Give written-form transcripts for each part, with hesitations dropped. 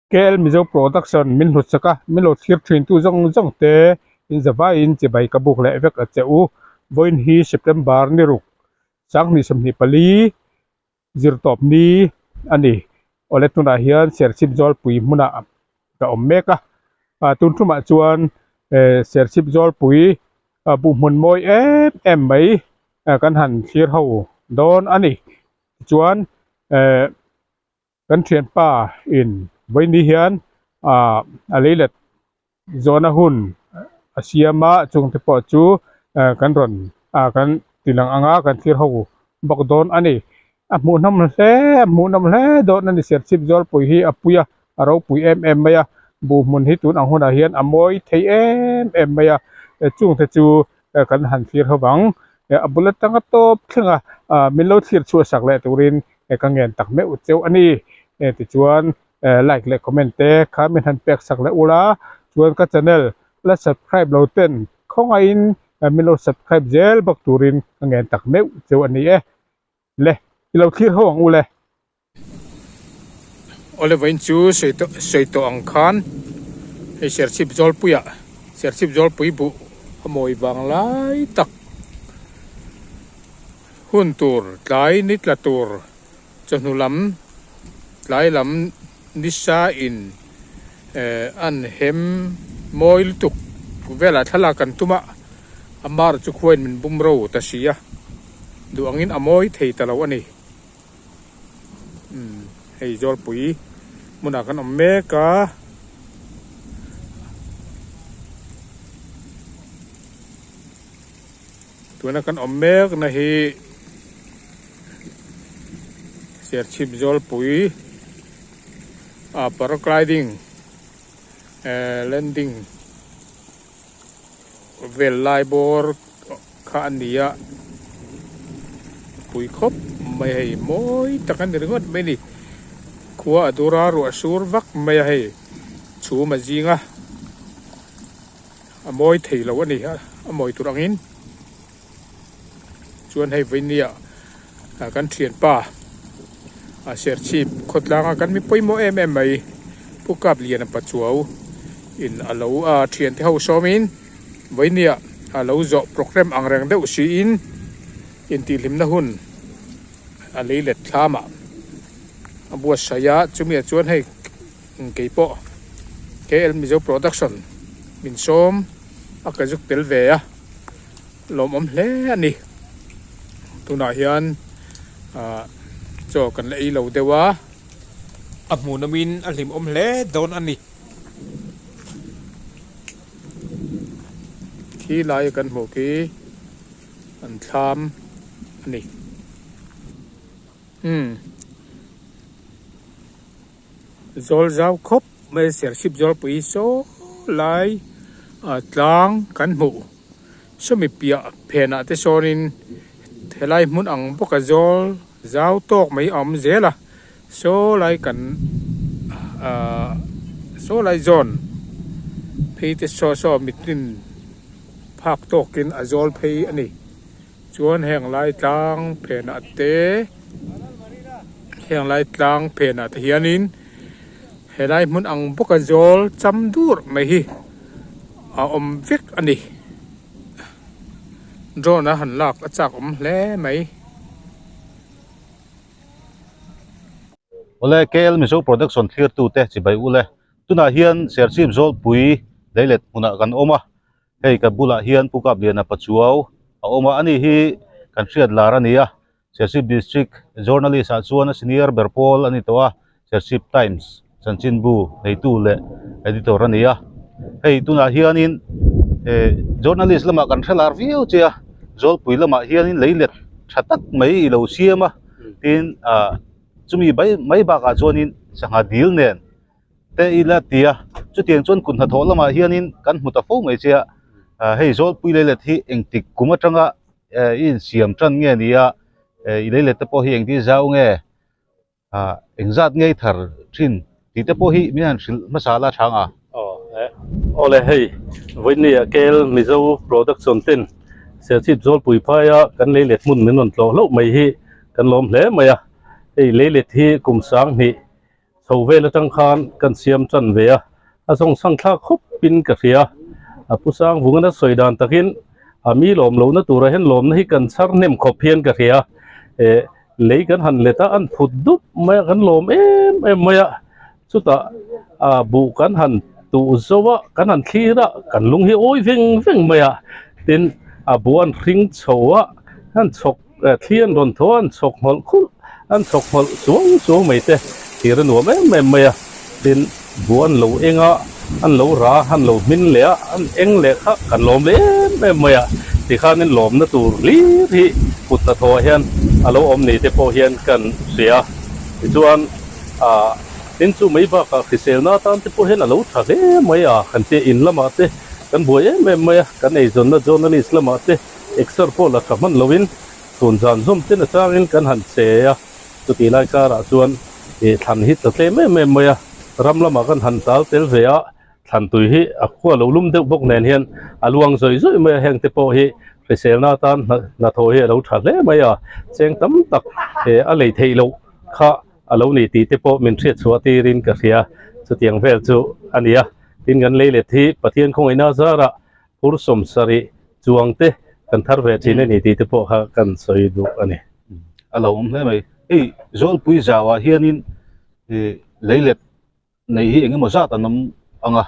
KL Mizo Production min hlut sak a, min lo thlir thin tu zawng zawng te in zavaiin chibai ka buk leh vek a che u. Vawiin hi September ni ruk sanghnih 24 zirtawp ni a ni. Awle tunah hian Serchhip Zawlpui hmunah ka awm mek a, tun tumah chuan Serchhip Zawlpui buhhmun mawi em em mai kan han thlir ho dawn a ni. Tichuan Kan thianpa in vawiini hian ah a leilet zawhna hun a siam a chungte pawh chu kan rawn ah kan ti lang ang a kan thlir ho bawk dawn a ni. A hmuhnawm hle a hmuhnawm hle dawn a ni Serchhip Zawlpui hi a pui a a ropui em em mai a buh hmun hi tun ang hunah hian a mawi thei em em mai a chungte chu kan han thlir ho vang a bul atanga tawp thleng a ah min lo thlir chhuah sak leh turin ka ngen tak meuh cheu a ni tichuan like leh comment te kha min han pek sak leh ula chuan ka channel la subscribe lo ten khawngaihin min lo subscribe zel bawk turin ka ngen tak meuh cheu a ni e le i lo thlir ho ang u le. Awle vawiin chu sawi tawh sawi tawh ang khan hei Serchhip Zawlpuiah Serchhip Zawlpui buh a mawi vang lai tak hun tur tlai ni tla tur chawhnu lam tlai lam nisa in eh an hem mawi lutuk velah thlalak kan tum a a mar chu khuain min bum ro ta si a duh angin a mawi thei ta lo a ni. Umm hei Zawlpui hmunah kan awm mek a. Tuna kan awm mek na hi Serchhip Zawlpui ah paragliding eh landing vel lai bawr kha a ni a pui khawp mai hei mawi tak a ni ringawt mai a ni khua a dur a ruah sur vak mai a hei chhum a zing a. A mawi thei lo a ni a, a mawi tur angin chuan hei vawinia kan thianpa a Serchhip khawtlanga kan mi pawimawh em em mai Pu Kapliana Pachuau in a lo a thiante ho sawmin vawinia a lo zawh programme ang reng deuh siin intihhlimna hun a lei let thlamah a buatsaih a, chumi ah chuan hei. Kei pawh KL Mizo Production min sawm a ka zuk tel ve a, lawmawm hle a ni. Tunah hian ah chaw kan la ei lo deuh a. A hmuhnawmin a hlimawm hle dawn a ni. Khi lai kan hmuh khi an thlam a ni. Umm. Zawl zau khawp mai Serchhip Zawlpui saw lai ah tlang kan hmuh sawmi piah phenah te sawnin helai hmun ang bawka zawl zau tawk mai a awm zel a saw lai kan ahh saw lai zawn phei te saw saw mitin phak tawkin a zawl phei a ni. Chuan heng lai tlang phenah te heng lai tlang phenah te hianin helai hmun ang bawka zawl cham dur mai hi a awm vek a ni. Drone a han lak a chak awm hle mai. Awle KL Mizo Production thlir tute chibai ule tunah hian Serchhip Zawlpui leilet hmunah kan awm a. Hei ka bulah hian Pu Kapliana Pachuau a awm a, ani hi kan hriat lar a ni a, Serchhip District Journalist ah chuan a senior ber pawl a ni tawh a, Serchhip Times chanchinbu neitu leh editor a ni a. Hei tunah hianin eh journalist lamah kan hre lar viau che a, Zawlpui lamah hianin leilet tha tak mai i lo siam a, tin ah chumi mai bakah chuanin sangha dil nen te ila ti a chutiang chuan kut hnathawh lamah hianin kan hmu ta fo mai che a ah hei zawlpui leilet hi engtik kum atanga eh i insiam tan nge ni a eh i leilet te pawh hi engti zau nge ah engzat nge i thar thin tih te pawh hi min han hrilh hmasa la chhang a. Awle hei vawinia Kel Mizo Production ten Serchhip Zawlpui phaia kan leilet hmun min rawn tlawh hlauh mai hi kan lawm hle mai a hei leilet hi kum 2000. Chho vel atang khan kan siam tan ve a, a zawng sang thlak khawp in ka hria. A pu sang vung in a sawi dan takin a mi lawm lohna turah hian lawmna hi kan chhar hnem khawp hian ka hria. Eh lei kan han let a, an phut dup mai a, kan lawm em em mai a. Chutah a buh kan han tuh zo a, kan han thlir a, kan lung hi awi veng veng mai a. Tin, a buh an hring chho a, an chhawk thli an rawn thaw a, an chhawk nghawlh khulh, an chhawk nghawlh suang suang mai te thlir a nuam em em mai a. Tin, buh an lo eng a, an lo ra, an lo hmin leh a, an eng leh kha kan lawm leh em em mai a. Tikhanin lawmna tur hlir hi kut hnathawhah hian a lo awm ni te pawh hian kan hria. Tichuan. Ah, tin chu mai bakah hriselna atan te pawh hian a lo tha hle mai a, kan tia in lamah te kan buai em em mai a, kan eizawnna journalist lamah te exer pawh la tha hman loin chhun zan zawm ten atangin kan han che a, chutih lai karah chuan ih thlan hi tla tlem em em mai a, ram lamah kan han tal tel ve a, thlan tui hi a khua lo lum deuh bawk nen hian a luang zawih zawih mai a, heng te pawh hi hriselna atan hnathawh hi a lo tha hle mai a, cheng tam tak a lei theih loh kha. A lo ni tih te pawh min hriat chhuah tirin ka hria. Chutiang vel chu a ni a. Tin kan lei let hi Pathian khawngaihna zarah phur sawmsarih chuang te kan thar ve thin a ni tih te pawh kha kan sawi duh a ni. A lo awm hle mai. Hei Zawlpui zauah hianin lei let nei hi eng emaw zat an awm ang a.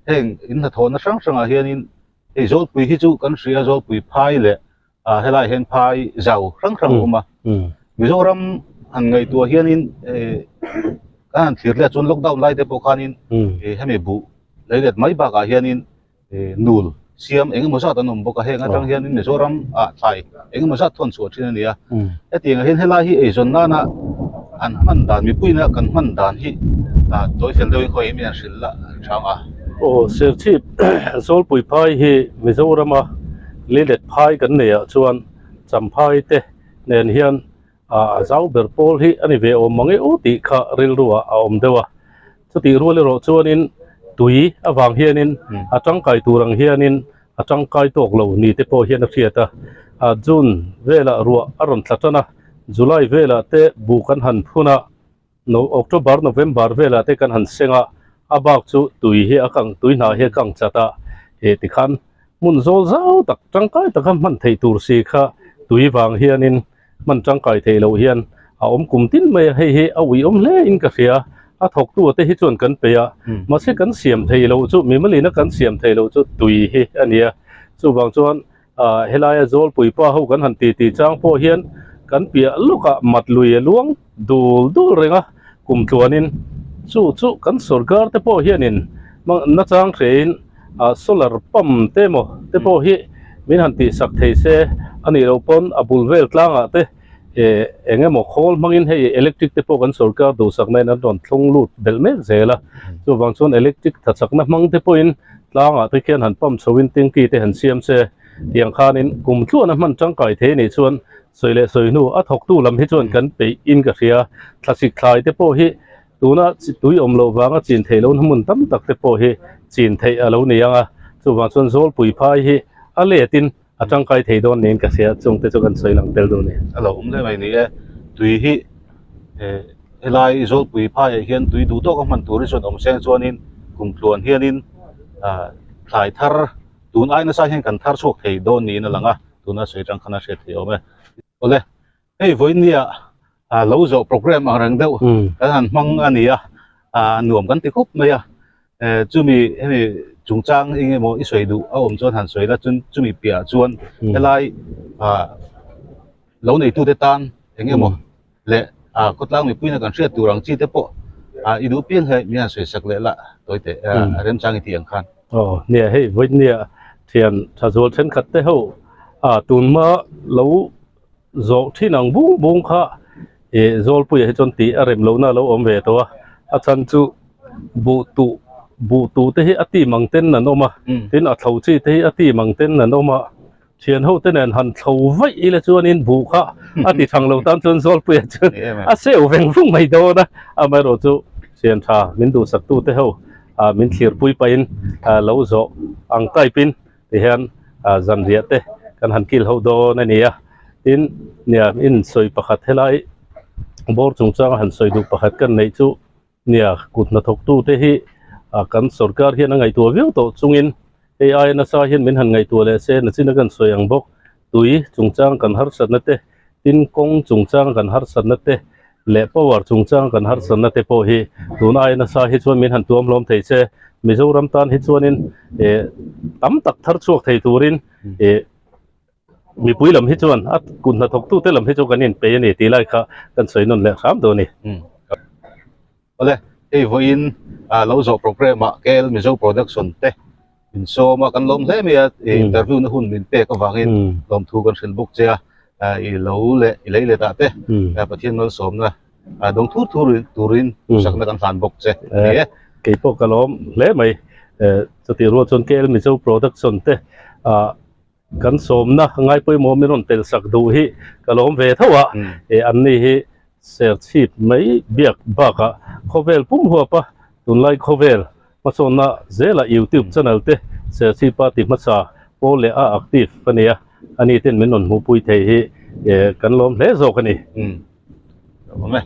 Heng in hnathawhna hrang hrangah hianin hei Zawlpui hi chu kan hria Zawlpui phai leh ah helai hian phai zau hrang hrang a awm a Mizoram han ngaihtuah hianin eh kan han thlir leh chuan lockdown lai te pawh khanin eh hemi buh lei let mai bakah hianin eh nul siam eng emaw zat an awm bawk a heng atang hianin Mizoram ah thlai eng emaw zat thawn chhuah thin a ni a hetiang ah hian helai hi eizawn nana an hman dan mipuiin a kan hman dan hi ah tawi fel deuhin khawi in an hrilh la chang a. Aw Serchhip Zawlpui phai hi Mizorama Leilet phai kan nei ah chuan Champhai te nen hian a zau ber pawl hi a ni ve awm mang e u tih kha rilru ah a awm deuh a. Chutih rual erawh chuanin tui avang hianin a tangkai tur ang hianin a tangkai tawk lo ni te pawh hian a hriat a. June velah ruah a rawn tla tan a, July velah te buh kan han phun a, No October November velah te kan han seng a, a bak chu tui hi a kang tui hna hi a kang chat a, eh tikhan hmun zawl zau tak tangkai taka hman theih tur si kha tui vang hianin hman tangkai theih loh hian a awm kum tin mai a, hei hi a ui awm hle in ka hria, a thawktu te hi chuan kan peih a, mahse kan siam theih loh chu mimalin a kan siam theih loh chu tui hi a ni a, chuvang chuan Ah helaia Zawlpui pa ho kan han ti tih chang pawh hian kan piah lawkah mat lui a luang dul dul reng a, kum tluanin chu chu kan sorkar te pawh hianin nachang hrein ah solar pump te emaw te pawh hi min han tihsak thei se a nih loh pawn a bul vel tlangah te eh eng emaw khawl hmangin hei electric te pawh kan sorkar duhsakna in an rawn thlung lut belh mek zel a, chuvang chuan electric thachakna hmang te pawhin Tlangah te khian han pump chho in tanky te han siam se tiang khanin kum tluan a hman tangkai thei anih chuan sawi leh sawi hnu a thawktu lam hi chuan kan peih in ka hria. Thlasik thlai te pawh hi tuna tui awm loh vanga chin theih lohna hmun tam tak te pawh hi chin theih a lo ni ang a, chuvang chuan Zawlpui phai hi a let in a tangkai thei dawn niin ka hria chung te chu kan sawi lang tel duh a ni. A lo awm hle mai ni e, tui hi eh helai Zawlpui phaiah hian tui duh tawk a hman tur hi chuan awm seng chuanin kum tluan hianin ah thlai thar tun ai nasa hian kan thar chhuak thei dawn niin a lang a, tuna sawi atang khan a hriat thei awm e. Awle hei vawinia ah lo zawh program ang reng deuh kan han hmang a ni a, ah nuam kan ti khawp mai a. Eh chumi hemi chungchang eng emaw i sawi duh a awm chuan han sawi la chun chumi piahah chuan helai ah lo neitute tan eng emaw leh ah khawtlang mipuiin a kan hriat tur ang chi te pawh ah i duh piang hle min han sawi sak leh la tawi teh a remchang i tih ang khan. Aw nia hei vawinia thian tha zual thenkhat te ho ah tunhma lo zawh thin ang bung bung kha ih Zawlpuia hi chuan tih a rem lohna a lo awm ve tawh a, a chhan chu buh tuh buh tuh te hi a tim ang ten an awm a, tin a thlo chi te hi a tim ang ten an awm a, thian ho te nen han thlo vaih ila chuanin buh kha a ti thang lo tan chuan Zawlpuia chuan a seu veng vung mai dawn a, amaherawh chu thian tha min duhsak tu te ho ah min thlirpui pahin lo zawh ang type in Tihian zanriah te kan han kil ho dawn a ni a, tin nia in sawi pakhat helai bawr chungchanga han sawi duh pakhat kan neih chu. Nia, kut hnathawktute hi kan sorkar hian a ngaihtuah viau tawh chungin hei aia nasa hian min han ngaihtuah leh se nachin a kan sawi ang bawk. Tui chungchang kan harsatna te, tin kawng chungchang kan harsatna te leh power chungchang kan harsatna te pawh hi tun aia nasa hi chuan min han tuam hlawm thei se. Mizoram tan hi chuanin tam tak thar chhuak thei turin Mipui lam hi chuan a kut hnathawktute lam hi chu kan inpei a ni tih lai kha kan sawi nawn leh hram dawn a ni. Awle, hei vawiin lo zawh programme ah KL Mizo Production te min sawm a, kan lawm hle mai a, interview na hun min pek avangin lawmthu kan hrilh bawk che a, i lo leh i lei let ah te Pathian malsawmna dawng thur thur turin duhsakna kan hlan bawk che a ni e. Kei pawh ka lawm hle mai, chutih rual chuan KL Mizo Production te Kan sawmna ngaipawimawh min rawn tel sak duh hi ka lawm ve tho a, e anni hi serchhip mai biak bakah khawvel pum huapa tunlai khawvel hmasawnna zela YouTube channel te serchhipa ti hmasa pawl leh a active a nia, ani ten min rawn hmuhpui thei hi kan lawm hle zawk a ni. Awm e.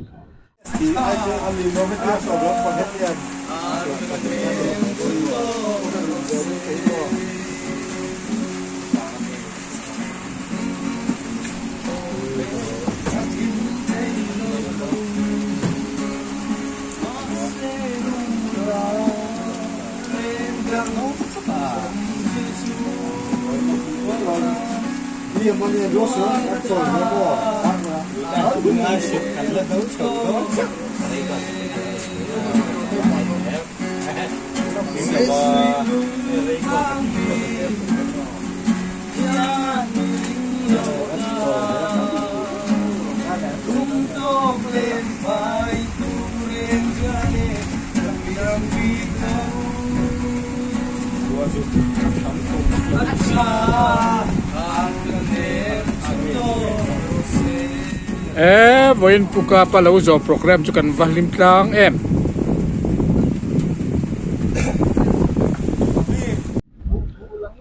E vawiin Pu Kapa lo zawh program chu kan va hlim tlang em.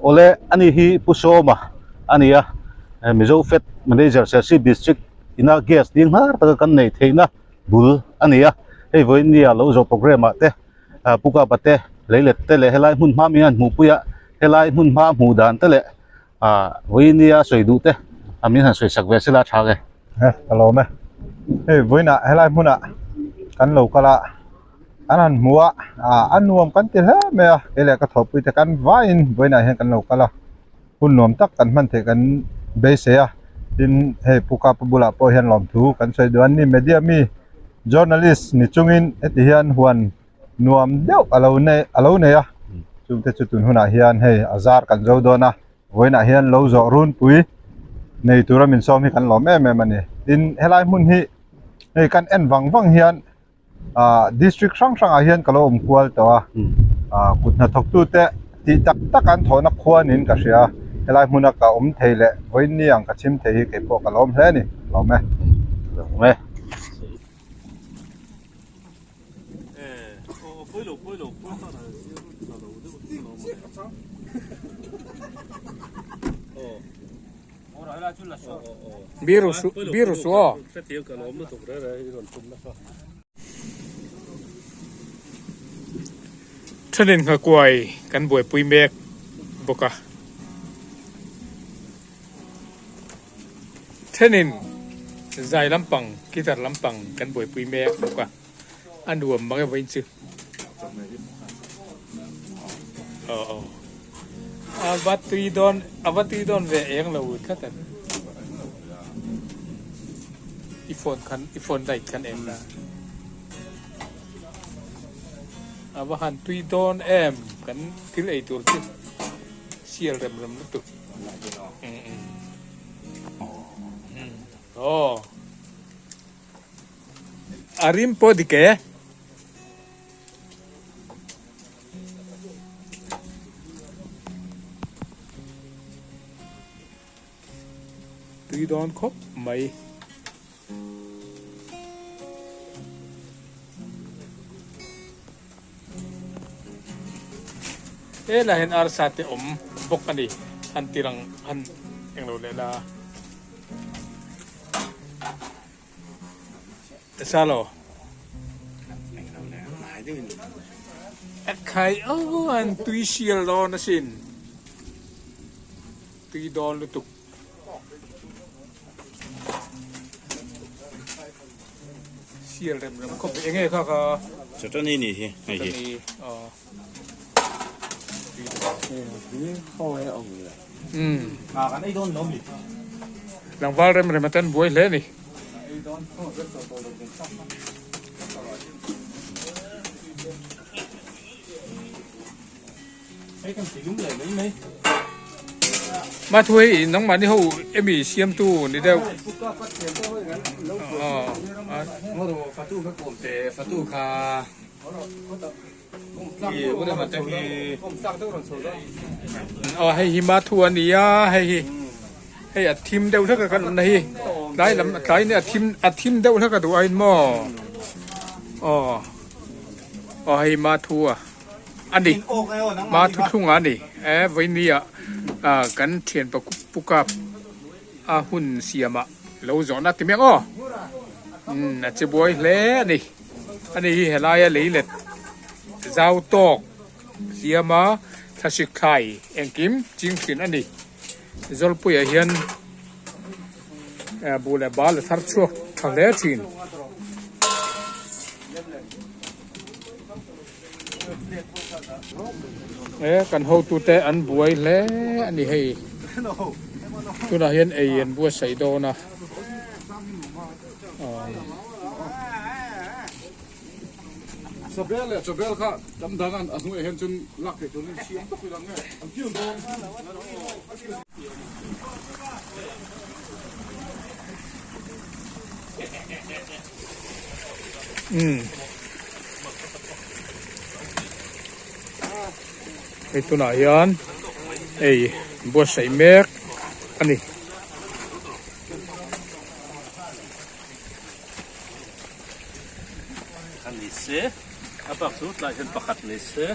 Awle ani hi Pu Sawma a ni a, Mizo Fed Manager Serchhip District ina gas ding hnar taka kan neih theihna bul a ni a, hei vawiin nia lo zawh program ah te Pu Kapa te leilet te leh helai hmun hma min han hmuhpui a, helai hmun hma hmuh dan te leh vawiin nia sawi duh te min han sawi sak ve sela a tha nge. He ka lawm e, hei vawiinah helai hmunah kan lo kal a, an han hmu a, a nuam kan ti hle mai a, kei leh ka thawhpui te kan vaiin vawiinah hian kan lo kal a, hun nuam tak kan hman theih kan beisei a, tin hei Pu Kapa bulah pawh hian lawmthu kan sawi duh a ni, media mi journalist ni chungin heti hian huan nuam deuh a lo nei a lo nei a chungte chu tun hunah hian hei a zar kan zo dawn a vawiinah hian lo zawh runpui nei tura min sawm hi kan lawm em em a ni tin helai hmun hi hei kan en vang vang hian ah district hrang hrangah hian ka lo awm kual tawh a ah kut hnathawk tute tih tak tak an thawhna khua niin ka hria helai hmuna ka awm thei leh vawiin ni ang ka chhim thei hi kei pawh ka lawm hle a ni lawm e. Lawm e. Biru su aw. Thenin nghakuai kan buaipui mek bawk a. Thenin zai lampang guitar lampang kan buaipui mek bawk a. A nuam mang e vawiin chu. Aw aw. A va tui dawn a va tui dawn ve eng lo tlat an. I phone khan i phone light khan eng la. A va han tui dawn em kan thil ei tur chu sial rem rem lutuk. Aw. A rim pawh dik e. Tui dawn khawp mai. Helai hian arsa te awm bawk a ni. Han tirang han englo leh la. Sa lo. Khai aw an tui sial dawn asin. Tui dawn lutuk. Sial rem rem khawp mai. Enge kha kha? Chutani ni hi hei hi. Chutani aw. Tlangval rem rem atan buai hle a ni. Mathu hei nangmahni ho emi siamtu ni deuh. Aw hei hi Mathu a ni a hei hi hei a thim deuh hlek a kan awmna hi tlai lam tlai nia a thim a thim deuh hlek a duh aiin maw aw aw hei Mathu a a ni Mathu thlungah a ni e vawinia ah kan thianpa pu kap a hun siamah lo zawhna ti mek aw umm a che buai hle a ni. Ani hi helaia lei let zau tawk siama thlasik thlai engkim ching thin a ni. Zawlpuiah hian buh leh bal a thar chhuak tha hle thin. E kan hotute an buai hle a ni hei. Tunah hian ei an buatsaih dawn a. Sabel leh chawbel kha tam dang an a hnuaiah hian chuan lak theih turin siam tawk ila nge an fiam dawn. Umm hei tunah hian ei buatsaih mek a ni. A ni se a bak chu tlai hian pakhat ni se.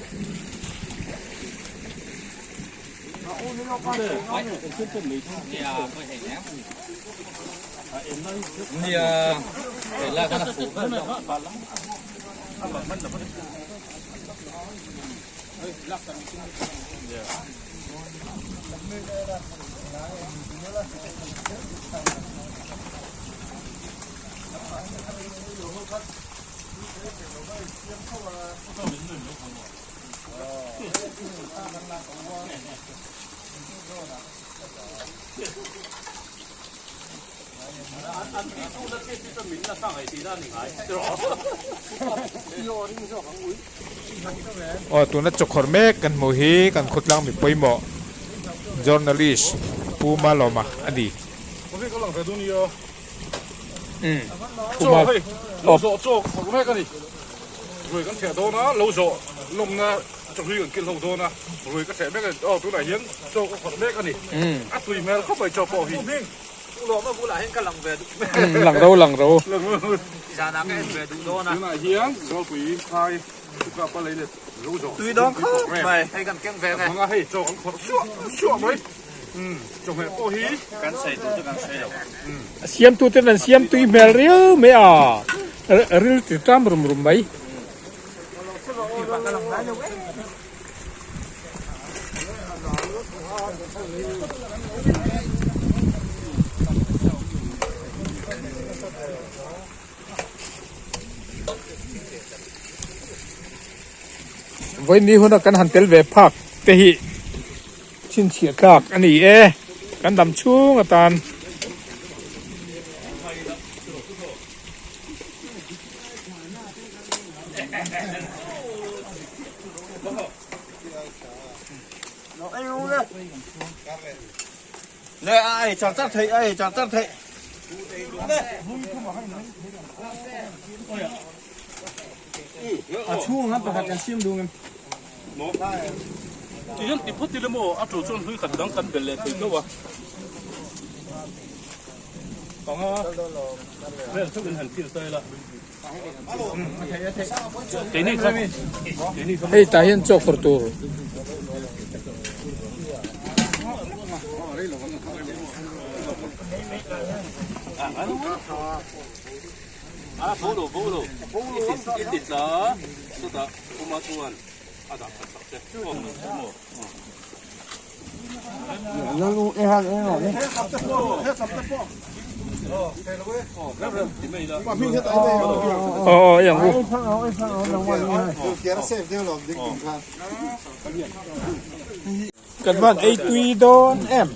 Aw tuna chawkhawr mek kan hmuh hi kan khawtlang mi pawimawh journalist Pu Malawma a ni. Pu Mal Lo zawh chaw khawrh mek a ni. Ruai kan theh dawn a, lo zawh lawmna chawhlui kan kilh ho dawn a, ruai ka theh mek a ni. Aw tunah hian chaw ka khawrh mek a ni. A tui hmel khawp mai chaw pawh hi. Lang ro lang ro. Tunah hian Zawlpui phai Tuka pa lei leh lo zawh tui dawn khawp mai. Hei kan keng ve nge. Hmanga hei chaw kan khawrh suah suah mai. Chawhmeh pawh hi kan sawi tur chu kan sawi lo. A siamtu ten an siam tui hmel riau mai a, ril ti tam rum rum mai. Vawiin ni huna kan han tel ve phak te hi chhinchhiah tlak a ni e, kan dam chhung atan. Tihian ti phawt ila maw a ṭul chuan hlui khat dang kan belh leh thei tho a. Panga vel theuh in han kil ta ila. Keini kha keini kha Hei tah hian chaw khawrh tur. A bo lo bo lo i ti tla chutah puma chuan. Kan van ei tui dawn em.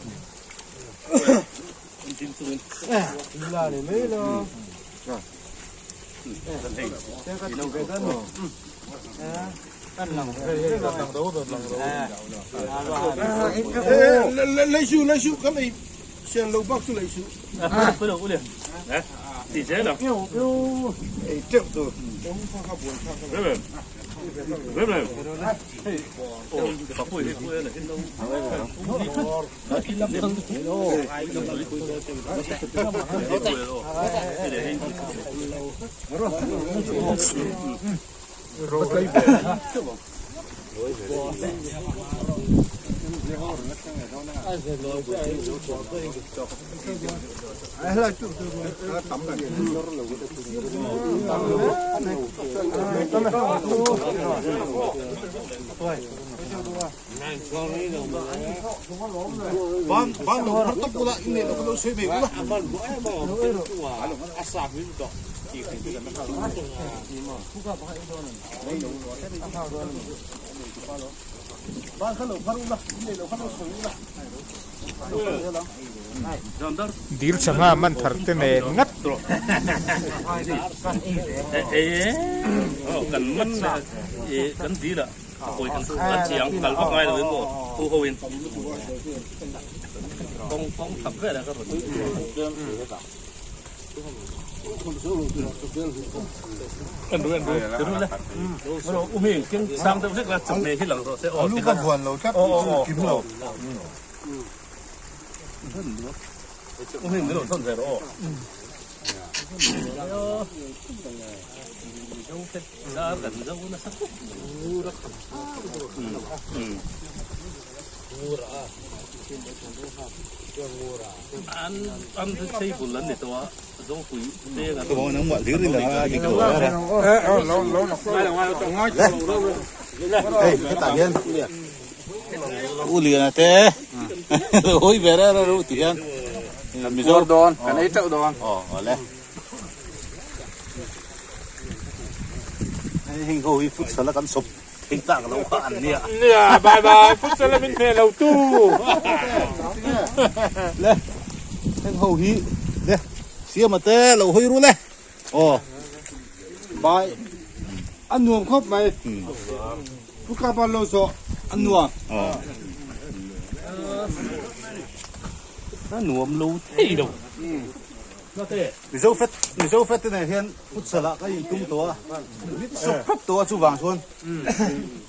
Dil sangha man thar te nen ngat. U lian te hoi ve ra ra ru ti hian Mizo dawn kan ei teuh dawn aw awle heng ho hi futsal a kan sawp thei tak lo kha an nia nia bye bye futsal a min hmeh lo tu le heng ho hi le siama te lo hawi ru le aw bye a nuam khawp mai pu ka ban lo zawh a nuam aw a nuam lo thei lo Mizo fet Mizo fet te nen hian futsal ah ka in tum tawh a mit sawp khawp tawh a chuvang chuan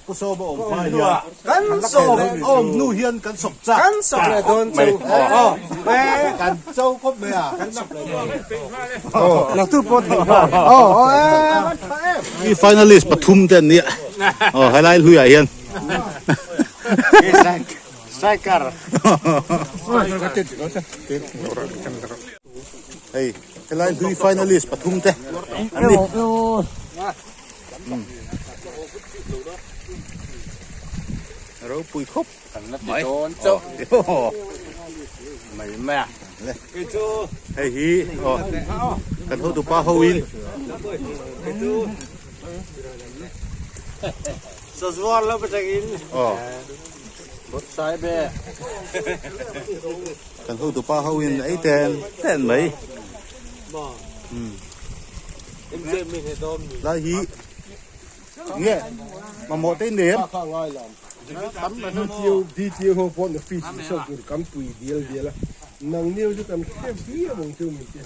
Pu Sawma awm hma hian kan sawp awm hnu hian kan sawp chak kan sawp leh dawn chu kan cho khawp mai a kan sawp leh dawn Aw tu pawh thei nghal aw aw e I finalist pathum te an nia aw helai hluiah hian Striker Hei helai hlui finalist pathum te an ni. Ropui khawp mai. Mai mai a. Hei hi aw kan hotupa ho in. Sazuar lo patangin. Aw. Bot sai be. Kan hotupa ho in ei ten ten mai. Lai hi nge mamawh te in nei em? DTO ho pawh na fees in saw tur kan pui dial dial a, nang neu chu kan hre viau ang chu min ti a,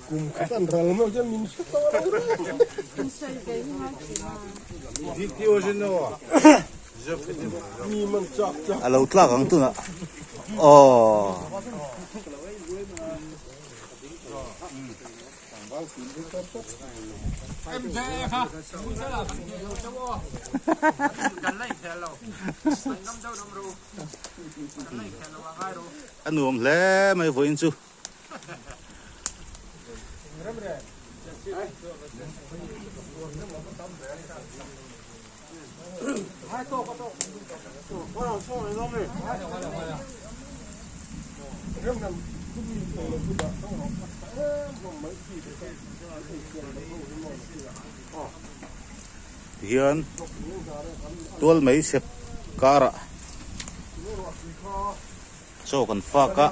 kum khat an ral hmel chuan min hre tawh lo reng. DTO chu no a. Mi man chak chak. A lo tlak ang tunah aw. A nuam hle mai vawiin chu. Tihian tual mai sep karah chaw kan fak a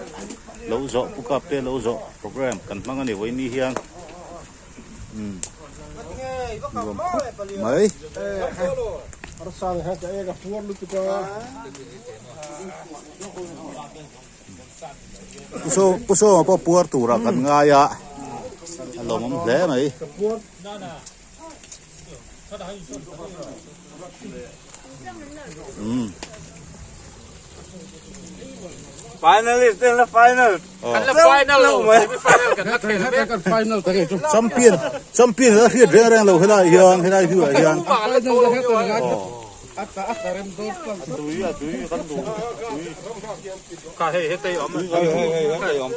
lo zawh pu kap te lo zawh program kan hmang a ni vawiin hian umm nuam khawp mai. Pu Sawma pawh puar turah kan ngai a a lawmawm hle mai. Umm. Finalist ten la final. Kan la final lo mai. Final kan la khel mek. Kan final ta nge chu. Champion champion la hriat reng reng lo helai hian helai hnuah hian. Ka hei hetei awm. Hei hei hei hetei awm.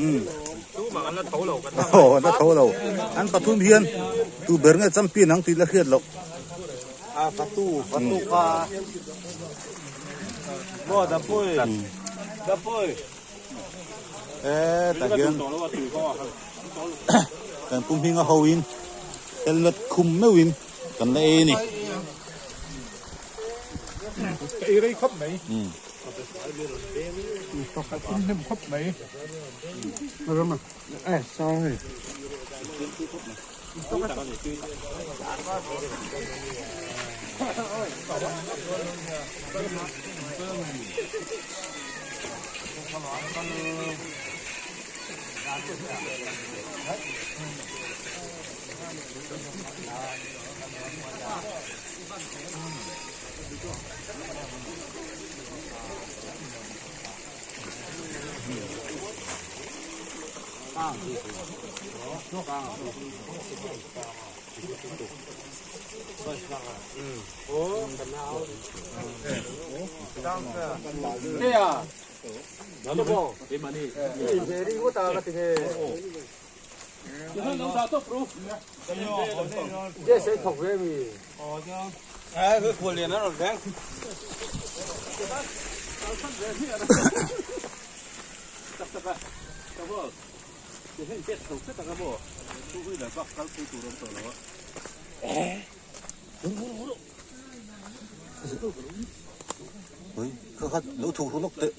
Umm. Tumah an la tho lo kan. Aw an la tho lo. An pathum hian tu ber nge champion ang tih la hriat loh. A fatu fatu kha. Maw dapui. Dapui. E tah hian kan pu hminga ho in helmet khum meuhin kan la ei a ni. Ka ei rei khawp mai. Ka tum hnem khawp mai. Ui kha kha lo thuk ru lawk teh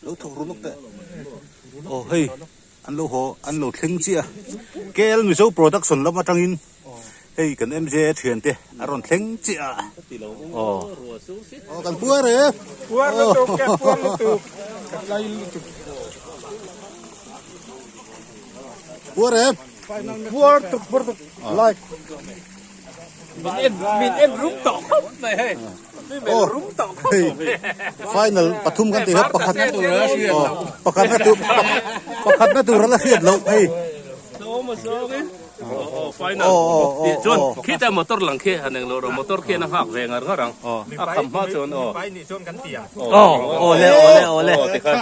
lo thuk ru lawk teh aw hei an lo haw an lo thleng chiah a KL Mizo production lam atangin hei kan MJ thian te a rawn thleng chiah a aw aw kan puar e Puar lutuk ke puar lutuk kan lai lutuk. Puar e Puar tuk puar tuk like. Min en min en rum tawh khawp mai hei. Min en rum tawh khawp mai. Final pathum kan tih kha pakhat pakhat na tur pakhat na tur a la hriat loh hei. Final tih chuan khita motor lang khi han englo rawh motor khian a nghak ve ngar ngar ang a kham hma chuan aw. Aw awle awle awle. Aw tikhan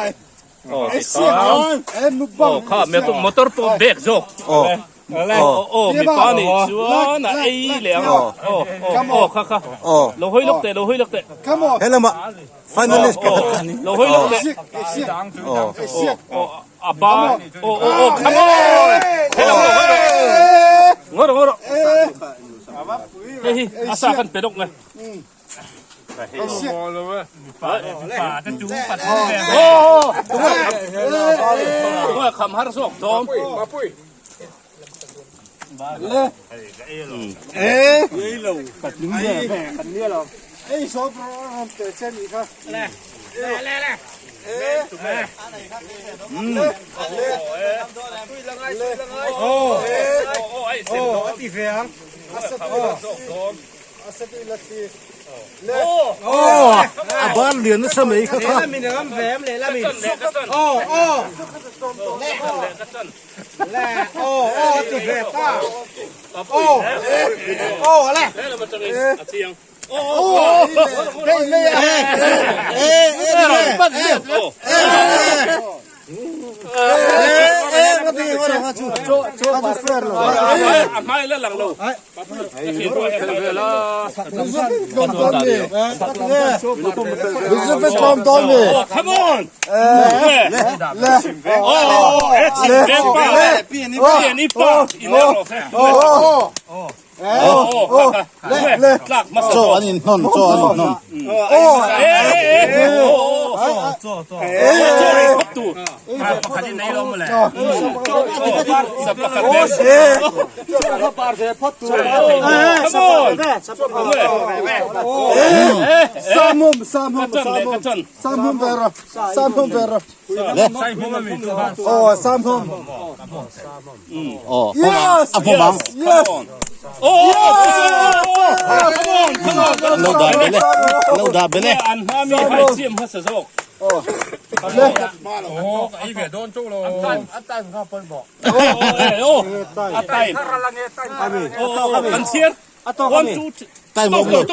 aw kha motor pawh bag zawk aw mipa nih chuan a ei leh ang aw aw kha kha lo hawi lawk teh lo hawi lawk teh helama finalist pakhat lo hawi lawk teh aw a ba aw aw aw come on helama lo hawi lawk ngaw rawh ngaw rawh hei hi a sa khan pe lawk nge Kham har zawk dawn. A ban lian nasa mai kha kha. chu kha chu fair lo a hmai la lang lo Come on! Oh, Chaw an inhnawn, chaw an inhnawn. Aw, a hmawm ang. Lo dah bel e, lo dah bel e. Time awm lo.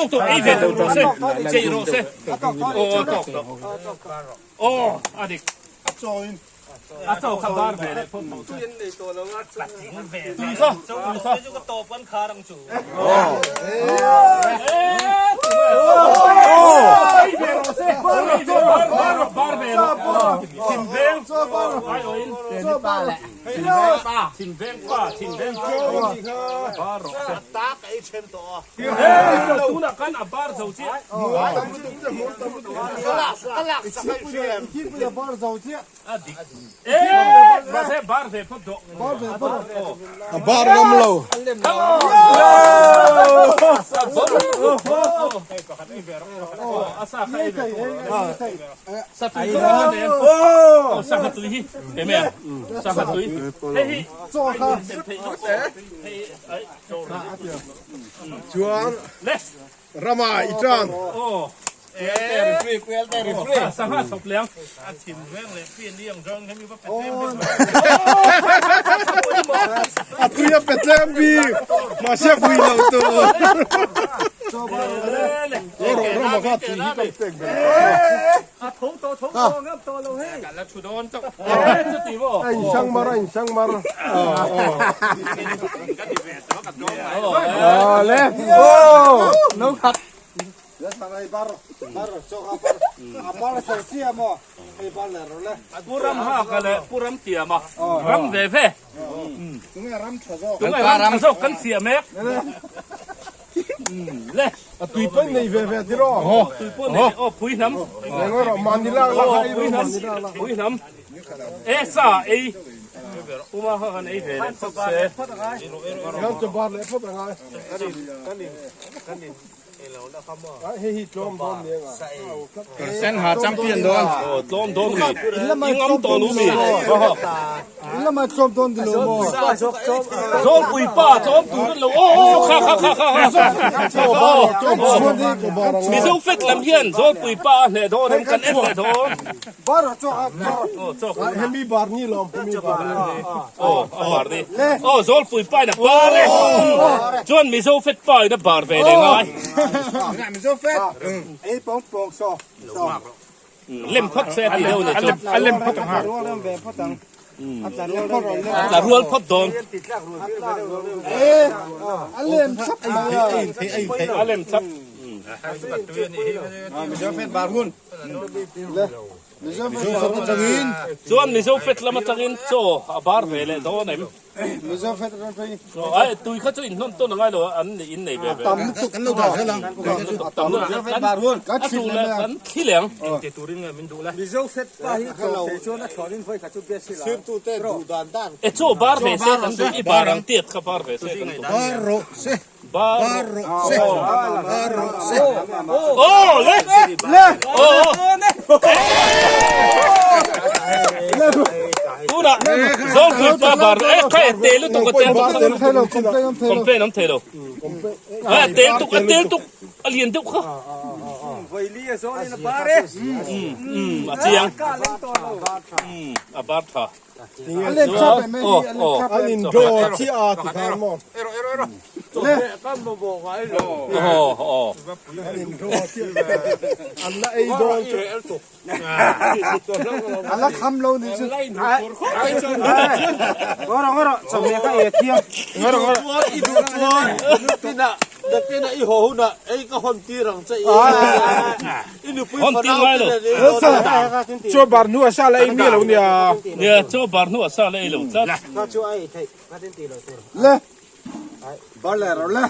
A bar ngam lo. Chuan rama i tan. A tui a pe tlem bik mahse a pui lo tur. Rama kha tui hi kan pek ber. A insang mar a insang mar. Awle. Pu Ram Haka leh Pu Ram Tiama ram ve ve. Tunge ram tha zawk kan siam mek. Le. A tui pawh nei ve ve tiraw. Tui pawh nei aw phui hnam. Phui hnam. Phui hnam. E sa ei. Puma kha kan ei ve leh phawt se. Kan chaw bar leh phawt angai. Sen ha champion dawn. Tlawm dawn mi. I ngam tawh lo mi. Zawlpui pa tlawm tur an lo aw aw kha kha kha kha kha. Mizo fet lam hian zawlpui pa a hneh dawn em kan en leh dawn. Hemi bar ni lawm hemi bar ni. Aw a bar ni. Aw zawlpui pa in a bar e. Chuan Mizo fet pa in a bar ve leh ngai. Mizo fet. Ei pawng pawng saw. Lem phawt se a ti deuh ni chu. A lem phawt ang ha. A rual phawt dawn. A lem chap mai a. A lem chap. Mizo fet bar hun. Mizo fet atangin. Chuan Mizo fet lam atangin chaw a bar ve leh dawn em? Mizo fet atang phei. Ai tui kha chu inhnawn tawn a ngai lo a an in nei ve ve. Tam lutuk kan lo dah zel ang. Tam lutuk Mizo fet bar hun. A tu leh kan thli leng. Ti turin nge min duh le. Mizo fet pa hi chaw thei chuan a thlawnin vawi khat chu bias hi la. Sirtute duh dan dan. E chaw bar ve se kan duh i bar ang tiat kha bar ve se kan duh. Bar rawh se. Bar rawh se. Bar rawh se. Aw le. Le. Aw. Tunah Zawlpui pa bar e kha e tel lutuk a tel tuk complain awm thei lo. A tel tuk a tel tuk a lian deuh kha. A chiang. A bar tha. An in draw chiah a ti khan maw. An la ei dawn chu. An la kham lo ni chu. Ngawr ngawr chawhmeh ka ei thiam. Ngawr ngawr. I duh chuan nakinah nakinah i haw hunah ei ka hawn tir ang che i. I nupui fanau te nen ei dawn a. Chaw bar hnu a sa la ei mi lo nia. Nia chaw bar hnu a sa la ei lo tlat. Kha chu a ei theih kha tin tih loh tur. Le. Bar leh rawh le.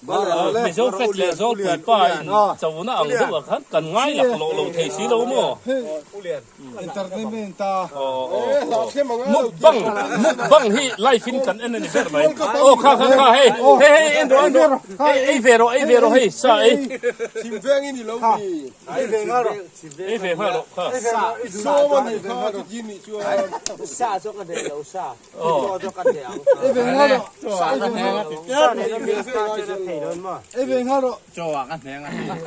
Mizo fet leh Zawlpui pa in chona ang deuh ah khan kan ngai lak loh lo thei si lo maw? Mukbang mukbang hi live in kan en a ni ber mai. Aw kha kha kha hei hei hei en rawh en rawh hei ei ve rawh ei ve rawh hei sa ei. Thingveng i ni lo mi. Ei ve nghal rawh. Ei ve nghal rawh kha. Sawm a nih kha chuti nih chuan. Sa chu ka hneh lo sa.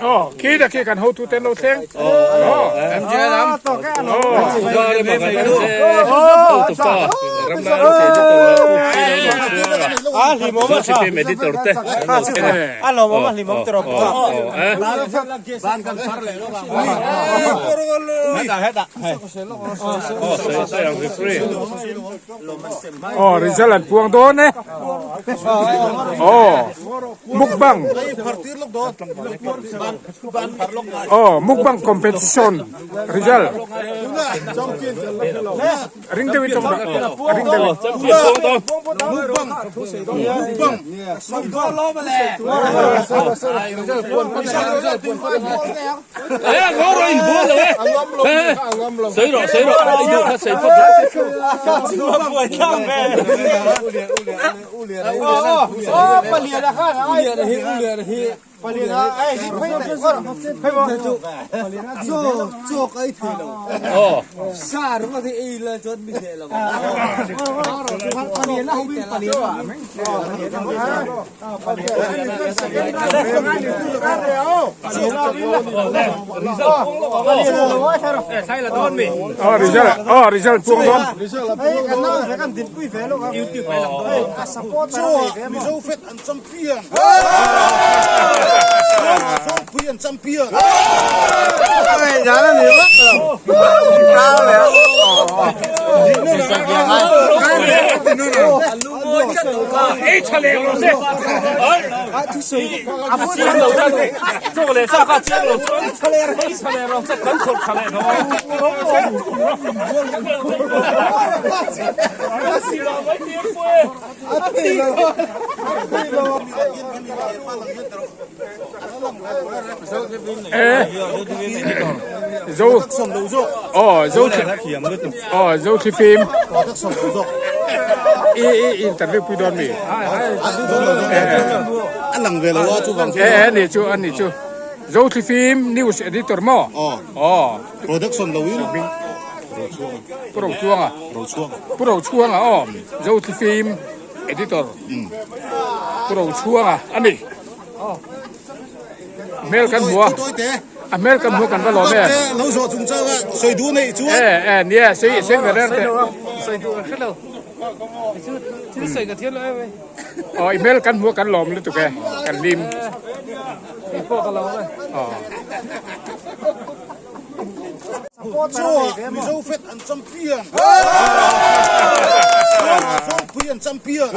Oh, khi da khi kan hotu ten lo thleng. Oh, Oh, result an puang dawn e. Oh, mukbang. Oh, mukbang competition result. Ring deuhin tawng ring deuhin. Oh, result. Oh, result puang dawn. Zo oh zo oh zo thi phim i i interview pui dawn mi a lang ve lo a chu vang e e ni chu an ni chu zo thi phim news editor mo oh production lo in pu ro chuanga pu ro chuanga oh zo thi phim editor pu ro chuanga ani hmel kan hmu a a hmel kan hmu kan va lawm e lo zawh chung chang a sawi duh nei chuan e e nia sei sei ve reng te sawi duh kan hrelo thil sawi ka thiam lo em oh i hmel kan hmu kan lawm lutuk e kan lim kei pawh ka lawm e oh Chaw Mizo fet an champion. Zawlpui an champion.